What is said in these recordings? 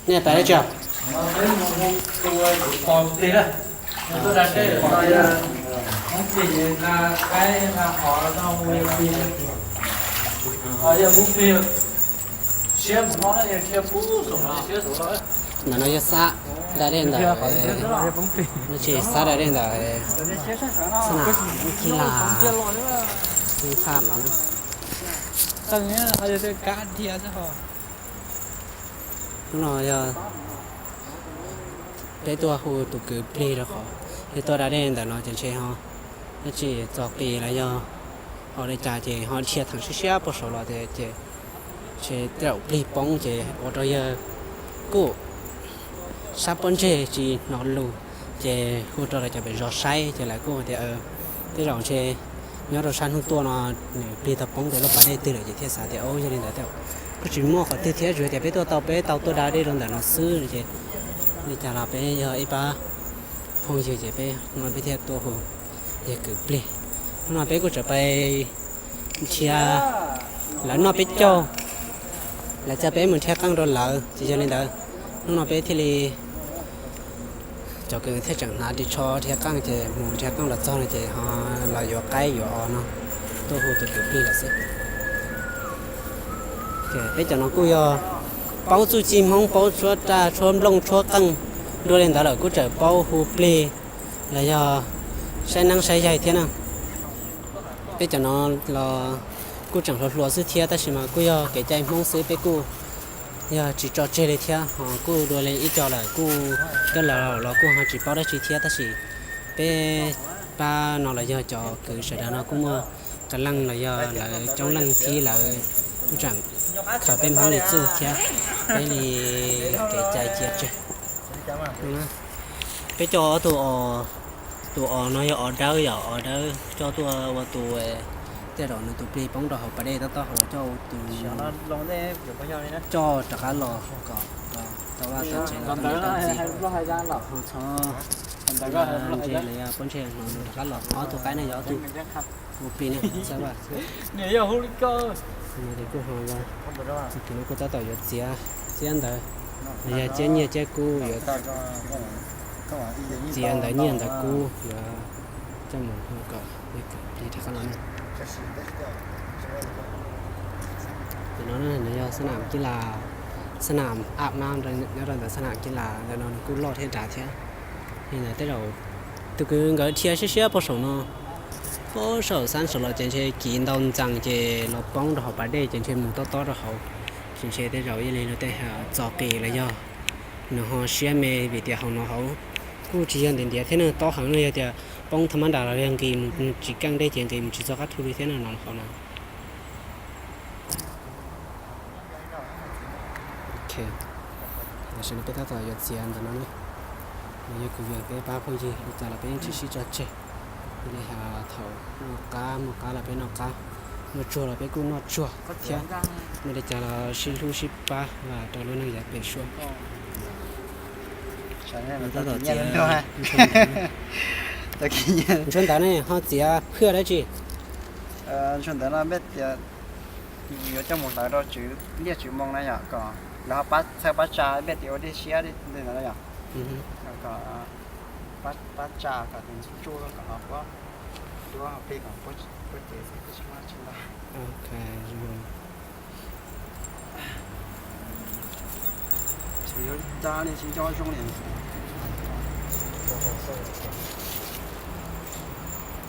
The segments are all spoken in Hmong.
Nej pais dab tsi os? Ntawm no yog xab da dej ntawm, no tsis xab da dej ntawm, xab nam kib lam, xab nam no. Hnub no yog peb tuaj hu tus kwv plig rau qhov yog tuaj da dej ntawm no ces ntshe ho dab tsi txog qis los yog ho li cas ces ho dhia theem siab siab puag saud los tias ces ntshe tej zaum plig poob ces ua rau yawg kuj sab pob ntseg tsis hnov lus, ces hu rau lawv cov pem zos saib ces lawv kuj tias tej zaum ntshe nyob rau sab hnub tuaj no nws plig tau poob rau lub pas dej twg lawm ces thiaj xav tias o yog li ntawd tej zaum kuj tsis muaj qhov twg thiab, tsuas tias peb tuaj tau peb tau tuaj da dej rau ntawm no xwb ces li cas los peb yog ib pab phooj ywg ces peb hnub no peb thiaj tuaj hu yawg kwv plig. Hnub no peb kuj tseem pais nrhiav, lawv noj peb caug, lawv txhais peb mus nrhiav qeej rau lawv ces yog li ntawd hnub no peb thiaj li, cov kwv thiaj tseem hnav ris tsho nrhiav qeej ces mus nrhiav qeej los txog no ces ho los yuav qaib yuav os no tuaj hu tus kwv plig lawm xwb. Peb cov no kuj yog paub txuj ci Hmoob, paub tshuab raj tshuab nplooj tshuab qeej dua li ntawd lawm kuj tseem paub hu plig los yog saib neeb saib yaig thiab na. Peb cov no los kuj tseem hluas hluas xwb thiab tab sis mas kuj yog kev cai Hmoob xwb peb kuj yog tsis tso tseg li thiab ho kuj dua li ib co lawm kuj coj los los kuj ho tsis paub dab tsi thiab tab sis peb pab no los yog cov kwv sawv daws no kuj muaj qee leej los yog lawv coob leej thiab lawv kuj tseem khaws peb Hmoob li txuj thiab peb li kev cai cia tseg. Peb coj ob tug os, tus os no yog os dawb yom, os dawb coj tuaj ua tus, tej zaum nws tus plig poob rau hauv pas dej tob tob hauv coj tus coj rov qab los kom tau vaj tau tsev los tau niam tau txiv, ho txhob ntse los yog pob ntseg hnov nws rov qab los. Ob tug qaib no yog ob tug hu plig ne, txawb vaj xwb. Ces kuj ho, tus no kuj tab tom yuav txiav, txiav ntawv, los yog txiav nyiaj txiav kub yuav txiav ntawv nyiaj ntawv kub yuav coj mus hu kom plig rov qab los ne. Tus no nws yog xab nam kib las, xab nam ab na, nyob rau ntawm xab nam kib las ntawm no nws kuj loj thiab dav thiab. Li ntawd tej zaum tus kwv nkawd dhia siab siab puag saum no, puag saum xab saum los ces ntshe kiv ntau ntxees ces los poob rau hauv pas dej ces ntshe mus tob tob rau hauv, ces ntshe tej zaum ib li luag tej txo qis los yog nws ho siab me vim tias hauv no hauv kuj tsis yog ntiav ntiav thiab ne, tob heev no, yog tias poob tha mab nras los yog nqis mus tsis keej dej ces nqis mus tsis txog qab thu li thiab no hauv no. Tam sim no peb tab tom yuav txiav ntawm no na, nws yog kuv yog peb pab phooj ywg li cas los peb yeej tsis sib tso tseg. Yog li thaum noj qab muaj qab los peb noj qab, muaj tsuag los peb kuj noj tsuag thiab, muaj li cas los sib hlub sib pab rau lub neej yav pem suab. Tab tom txiav ntsuag ntawd ne ho txiav phwj dab tsi? Ntsuag ntawd no peb tias yuav coj mus hlawv rau tswv liaj tswv moo na yom, kom lawv ho txhawj pab tsa, peb tias ua dej siab ntawd na yom, kom pab tsa kom tus ntsuag tsuj kom ho puab, puab plig kom puab cev xwb, tsis muaj dab tsi ntau.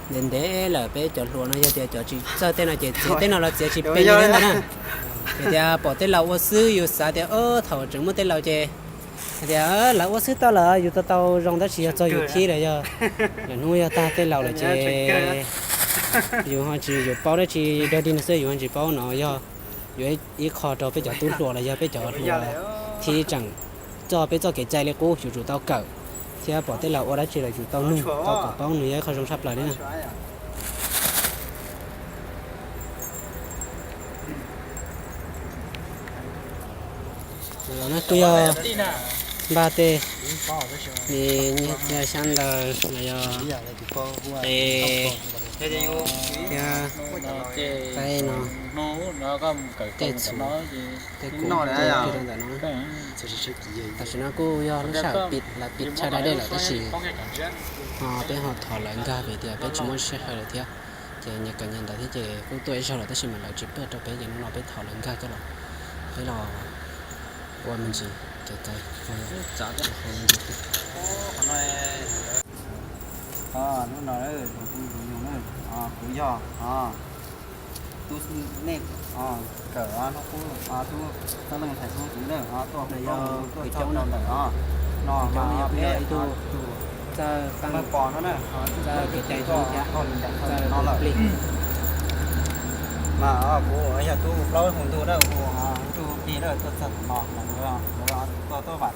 Ntev ntev lawm peb cov hluas no yog tias cov tsis txawj tej no ces txiav tej no los txiav tsis pem li thiab ntag na. Vim tias pom tej laus ua xwb yus xav tias thaum tseem muaj tej laus ces hais tias lawv ua xwb tau lawm, yus tau tau zoo tab sis yog txog yus thib lawm yog lawm hnub yog tag tej laus lawm ces yus ho tsis, yus paub dab tsi dog dig no xwb yus ho tsis paub no yog yuav ib qho rau peb cov tub hluas los yog peb cov hluas thib tseem txoj peb txoj kev cai li qub yus tsum tau kawm thiab pom tej laus ua dab tsi los yus tau nug tau kom paub, nws yog ib qho zoo tshaj plaws li na. Los no kuj yog npaj tej me nyiaj txiag xyab ntawv los yog qe thiab qaib no, tej txhuv tej kub rau ntawm no. Tam sim no kuj yog lub sij hawm pib, lawv pib tshaj da dej lawm tab sis peb ho thov lawv nkag vim tias peb tsis muaj sij hawm lawm thiab. Ces nyias kawm nyias ntawv thiab ces kuj tuaj ib zaug lawm tab sis mas lawv tsis tuaj rau peb ces hnub no peb thov lawv nkag coj los, peb los ua me ntsis kev cai. Hnub no kuv yog tub nej kawm hnub qub tub xeeb leej thais tub twv na, tuaj yog tuaj txog rau ntawm no, no mas peb ib tug txawj pab pos no na, txawj kev cai thiab txawj no lawm. Mas kuv yog tub plaub hu ntu na, hu Ntsuj Plig na, tuaj txog no, tuaj tuaj vam,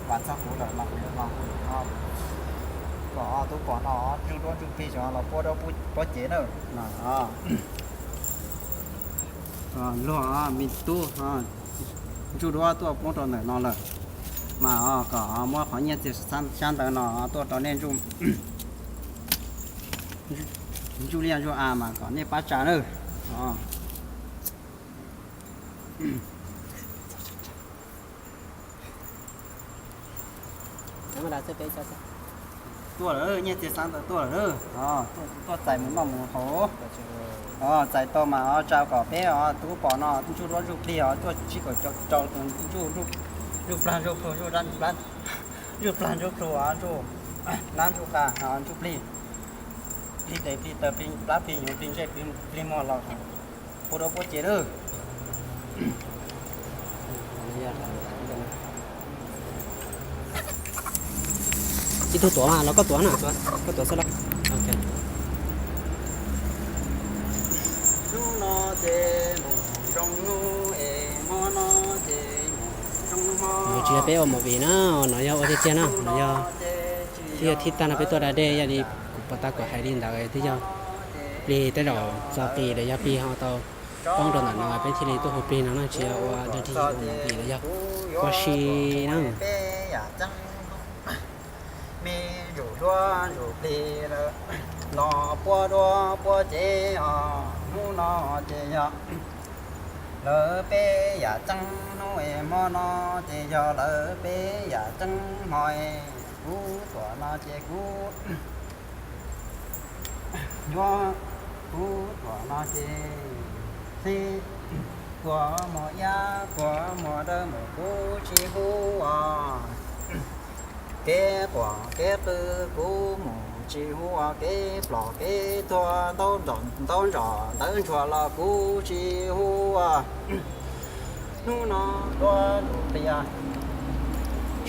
vam txog kuv lawm mas kuv los hu kom tub pos no Ntsuj Duab Ntsuj Plig xyov los puab duab puab cev na. Luag me tub Ntsuj Duab tuaj poob rau ntawm no lawm, mas kom muab qhov nyiaj txiag xyab ntawv no tuaj rau nej Ntsuj Liaj Ntsuj A mas kom nej pab tsa na. Tuaj lawm, nyiaj txiag xyab ntawv tuaj lawm, tuaj txais mus noj mus haus. Txais tau mas tsa kom peb tub pos no Ntsuj Duab Ntsuj Plig os, tuaj tsib kaum rau tus Ntsuj Plag Ntsuj Plhu, Ntsuj Plag Ntsuj Plhu, Ntsuj Nab Ntsuj Qa, Ntsuj Plig, Plig tes Plig taw Plig plab Plig nyuv Plig ntsej Plig muag los puab duab puab cev lawm. Ib tug tuav mas los koj tuav na, koj tuav xwb los. Hnub no ces mus zoo hnub es hmo no ces mus zoo hmo. Tsis yog peb ua movie na, no yog ua tiag tiag na, no yog twb yog thib tag no peb tuaj da dej, yog li kuv pom tau kom hais li ntawd twb yog plig tej zaum txog plig los yog plig ho tau poob rau ntawm no peb thiaj li tuaj hu plig no na, tsis yog ua dog dig ua movie los yog ua si na. Me ntsuj duab ntsuj plig lawm, los puab duab puab cev os, hnub no ces yog lawv peb yam tseeb, hnub es hmo no ces yog lawv peb yam tseeb, hmo es kuv tuam no ces kuv yuav, kuv tuam no ces xib, kua muag iab kua muag dawb mus kuv tsis hu os. Kev quaj kev qw kuv mus tsis hu os, kev plom kev tuag ntaub ntsog ntawv ntsuag los kuv tsis hu os. Hnub no tuaj ntsuj plig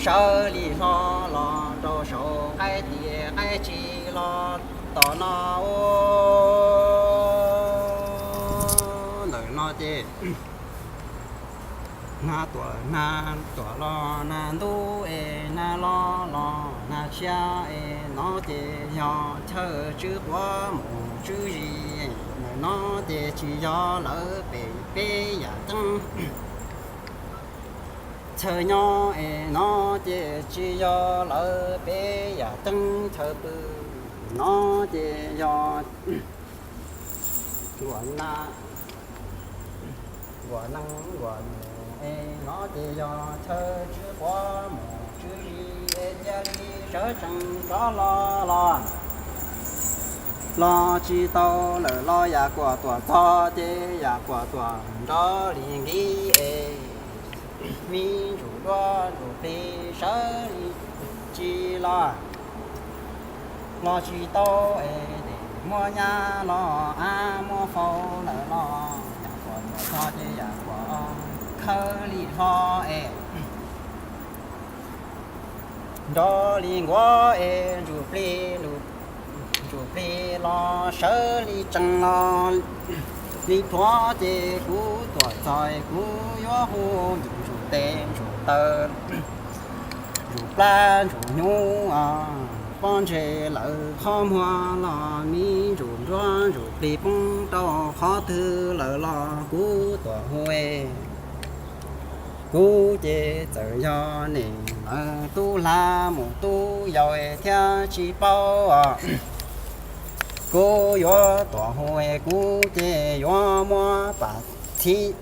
sawv li hlo los rau saum qaib tiaj qaib tsi los tom no ua ntawm no ces nag tuaj nag tuaj los nag ntub es nag los los nag tshiab es no ces yog chaw tswb quav mus tswb zis. Ntawm no ces tsis yog lawv peb yam tseeb, chaw nyob es no ces tsis yog lawv peb yam tseeb, chaw pw no ces yog nkuaj na, nkuaj nees nkuaj nus es no ces yog chaw tswb quav mus tswb zis es cia li sawv tsees rov los los los tsis tau lawm los yam kuam tuam txog ces yam kuam tuam nrov li nkib es me ntsuj duab ntsuj plig sawv li tsis los los tsis tau es tes muab nyab los ab muab faus lawm los yam kuam tuam txog ces yam kuam khawb li hlo es nrov li nkuav es ntsuj plig ntsuj plig los sawv li tsees los li pluav ces kuv tuam txog kuv yuav hu ntsuj tes ntsuj taw ntsuj plab ntsuj hnyuv pob ntseg lawm qhov muag los me ntsuj duab ntsuj plig poob rau qhov twg lawm los kuv tuam hu es kuv ces txawm yog nim lawv tub hla mus tub yau thiab tsis paub os. Kuv yuav tuam hu es kuv ces yuav muab pam txhib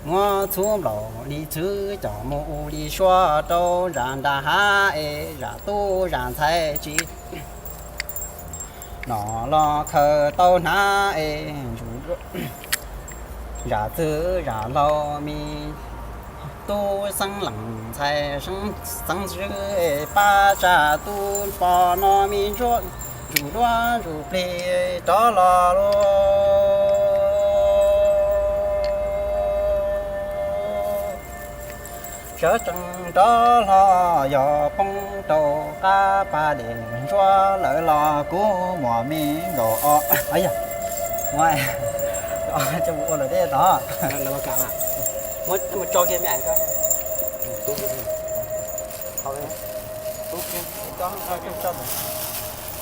muab txhub nplaum li txhwb coj mus ua li suab rau zam nram hav es zam tub zam ntxhais tsis nom los khaws tau hnav es zam txwg zam laug me tub xeeb leej ntxhais xeeb ntxwv pab tsa tub poj no me ntsuab ntsuj duab ntsuj plig rov los lawm. Sawv tsees rov hlo yog poob rau qab pas dej ntsuab lawm los kuv muaj me nkaus os. Ua lawm dej tod.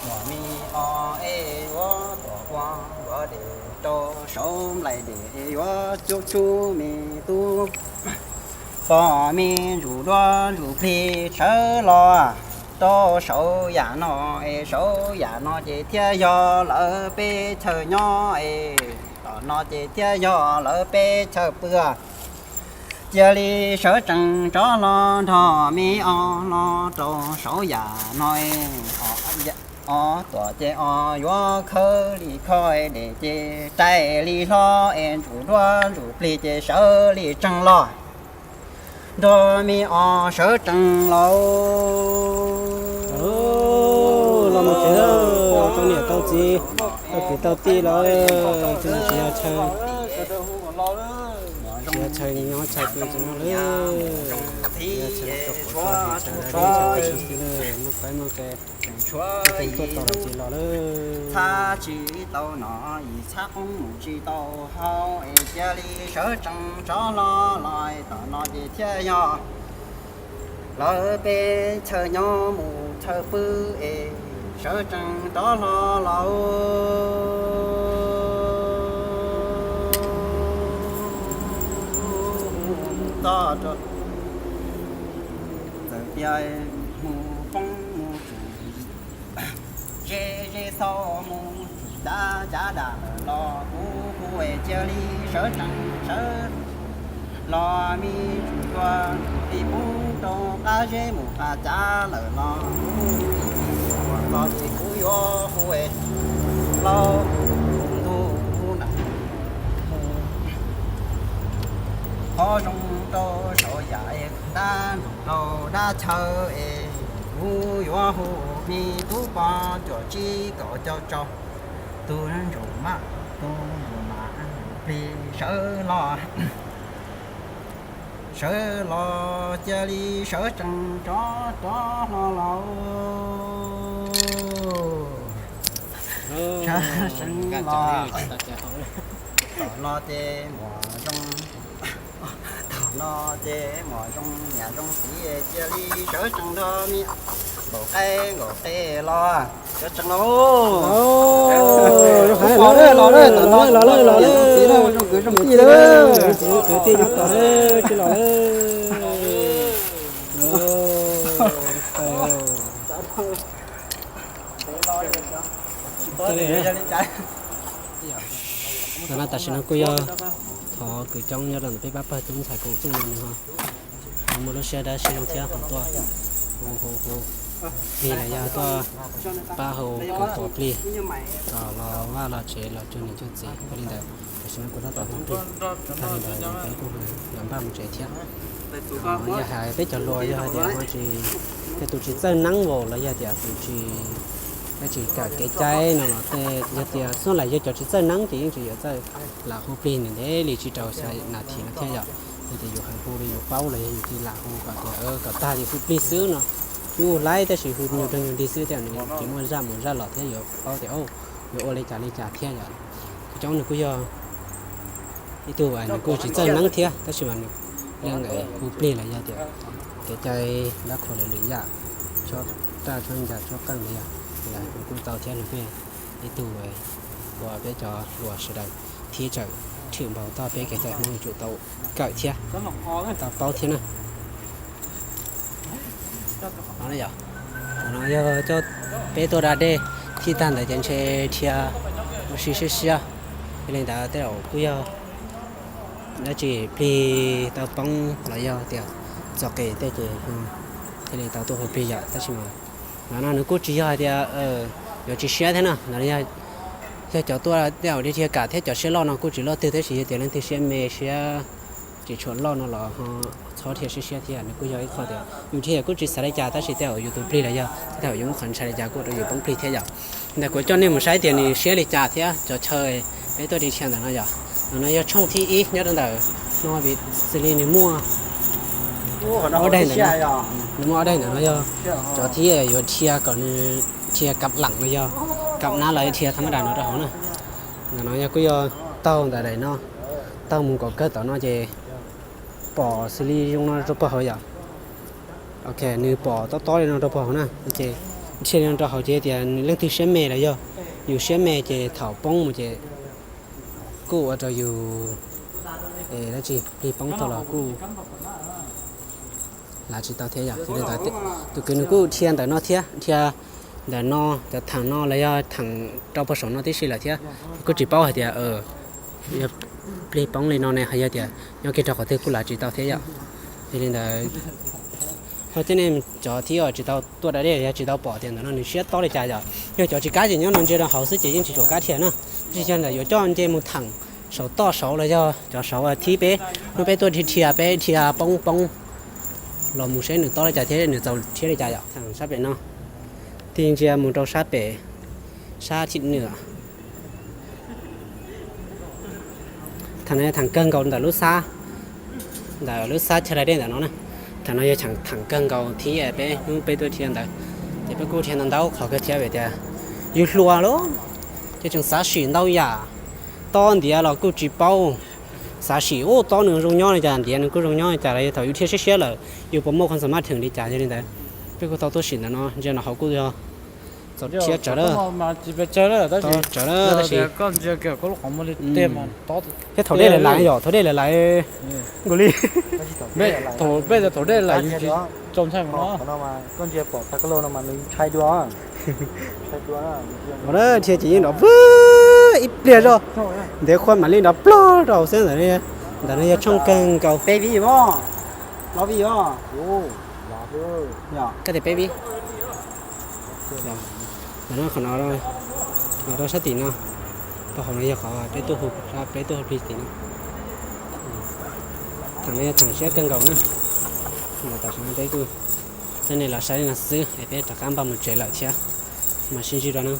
Muaj me o es yuav tuam ua npua dej rau saum nplaim dej es yuav cub cub me tub poj me ntsuj duab ntsuj plig sawv los rau saum yam no es saum yam no ces thiaj yog lawv peb chaw nyob es tom no ces thiaj yog lawv peb chaw pw. Cia li sawv tsees rov los nrog me o los rau saum yam no es o tuam ces o yuav khawb li khoj dej ces rais li hlo es ntsuj duab ntsuj plig ces sawv li tsees los nrog me o sawv tsees los. Los mus tsev, tau niam tau txiv, tau kwv tau tij los, tsis yog chaw, tsis yog chaw nyob chaw pw tseem no lawm, yog chaw rau qhov txoj hauv chaw dab dej chaw pw xwb xwb lawm, muaj qaib muaj nqe, tuaj tau los ces los lawm. Txhab tsis tau noj, yim txhab qoob mus tsis tau hau, es cia li sawv tsees rov hlo los tom no ces thiaj yog lawv peb chaw nyob mus chaw pw es sawv tsees rov hlo los txog rau txawm tias mus poob mus tsuj ze ze xau mus cav cav dam lawm los kuv hu es cia li sawv tsees sawv los me tsuj cua li poob rau qab zeb mus qab cav lawm los kuv hu txog ces kuv yuav hu es laus ntuj na qhov zoo rau saum yam es dab ntuj laus dab chaw es kuv yuav hu me tub poj cuam tsib kaum caum rau tus ntsuj maj tus ntsuj maj plig sawv los sawv los cia li sawv tsees rov rov hlo los sawv tsees los tom no ces muaj zoo tom no ces muaj zoo niam zoo txiv cia li sawv tsees nrog me nkaum qaib nkaum qe los sawv tsees los los los los los los los zoo kwv zoo tij zoo kwv tij nyob tom tsis los Tam no tam sim no kuj yog thov kwv coob nyob rau ntawm peb pab pawg tub ntxhais koom txuj no nws ho muaj lub siab dab siab zoo thiab ho tuaj hu hu hu plig los yog tuaj pab hu kwv plig kom los vaj los tsev los cuag niam cuag txiv. Yog li ntawd tam sim no kuv tab tom hu plig, tag li ntawd peb kuj los npaj mus tsev thiab. Yog hais peb cov hluas yog hais tias ho tsis, tej tus tsis txawj neeb vau los yog tias tus tsis, tsis kawm kev cai no los tej yog tias xub lam yog cov tsis txawj neeb ces yeej tsis yuav txawj lam hu plig ntev ntev li tsis rau xya nas this no thiab yom. Yog tias yus hais hu li yus paub los yog yus tsis lam hu kom tias kom tag ces hu plig xwb no, cub hlaib tab sis hu nyuag rag nyuag nrig xwb thiab nws tsis muaj zaj mus zaj los thiab yuav paub tias yuav ua li cas li cas thiab yom. Kwv coob nws kuj yog ib tug nws kuj tsis txawj neeb thiab tab sis mas nws leej hu plig los yog tias kev cai dab qhuas lwm lwm yam, tshuab raj tshuab ncas tshuab qeej los yog nws kuj tau thiab nws peb ib tug uas peb cov hluas sawv daws thib tsawm thwm npaum toj peb kev cai Hmoob yuav tsum tau kawm thiab tau paub thiab na. Thaum no yog coj peb tuaj da dej thib tag ntawd ces ntshe dhia ua si siab siab, yog li ntawd tej zaum kuj yog dab tsi plig tau poob los yog tias txom qis tej ces thiaj li tau tuaj hu plig yom. Tab sis mas ntawm no nws kuj tsis yog hais tias yuav tsis siab thiab no, ntawm no yog cov tuaj tej zaum dhia kam thiab cov siab loj no kuj tsis loj twg tab sis yog tias leej twg siab me siab tsis tshua loj no los ho txhob dhia siab siab thiab. Nws kuj yog ib qho tias yus dhia kuj tsis xav li cas tab sis tej zaum yus tus plig los yog tej zaum yus muaj qhov ntshai li cas kuj ua rau yus poob plig thiab yom. Ntawm kuv coj nej mus saib tias nws siab li cas thiab cov chaw peb tuaj dhia ntawm no yom. Ntawm no yog tshooj thib ib nyob rau ntawm no vim xws li nws muaj ob daim ntawm no, nws muaj ob daim ntawm no yog cov thib yuav dhia kom nws dhia kam lam los yog kam nab los dhia tham ma das no rau hauv na. Ntawm no yog kuj yog taug ntawm daim no, taug mus kom kawg tom no ces pom xws li zoo no rau puag hauv yom. Ok, nws pom tob tob li no rau puag hauv na, ces dhia li no rau hauv ces tias nws leej twg siab me los yog yus siab me ces thaum poob mus ces kuj ua rau yus dab tsi plig poob tau los kuj lav tsis tau thiab yom. Tus kwv nws kuj dhia ntawm no thiab, dhia ntawm no cov theem no los yog theem rau puag saum no tib si lawm thiab. Kuj tsis paub hais tias yog plig poob li no ne ho yog tias nyob kiag rau qhov twg kuj lav tsis tau thiab yom. Yog li ntawd ho cov nej cov thib uas tsis tau tuaj da dej yog tsis tau pom tias ntawm no nws siab tob li cas yom. Yog cov tsis kam ces nyob no ntsia rau hauv xwb ces yeej tsis tshua kam dhia na. Tab sis yog ntawm yuav coj nce mus theem saum toj saud los yog cov saud thib peb, hnub peb tuaj dhia dhia peb dhia poob poob los mus seb nws tob li cas thiab nws txaus siab li cas yom. Theem sab pem no, tig ntsia mus rau sab pem, sab thib nws. Theem no yog theem kawg nkaus ntawm lub xab, ntawm lub xab chaw da dej ntawm no na. Theem no yog theem kawg nkaus thib peb hnub peb tuaj dhia ntawd, ces peb kuj dhia ntau ntau qhov kawg thiab vim tias yus hluas lawm ces tseem xav sim ntau yam, tob ntiav los kuj tsis paub, xav sim ub tob nws zoo nyob li cas ntiav nws kuj zoo nyob li cas los yog thaum yus dhia siab siab lawm yus puas muaj qhov xav mas theem li cas. Yog li ntawd peb kuj tau tuaj sim ntawm no, ntsia no hauv kuj yog txaus rhiab tsawv lawm. Tsawv lawm tab sis thiab thaum dej lawv lais yom, thaum dej lawv lais nkaus li. Thaum dej lawv lais yus tsis tau ntshai mas no. Dhia ces yeej nrov pw ib pliag zoj, ntev qhuav mam li nrov plog rau xwb ntawm, ntawm no yog tshooj kawg nkaus. Peb vib, peb vib. Ntawm no qhov no, los rau sab tim no, rau hauv no yog qhov peb tuaj hu, peb tuaj hu plig tim no. Theem no yog theem siab kawg nkaus na. Tam sim no peb kuj coj nej los saib li no xwb es peb rov qab npaj mus tsev lawm thiab, mam sib ntsib dua na.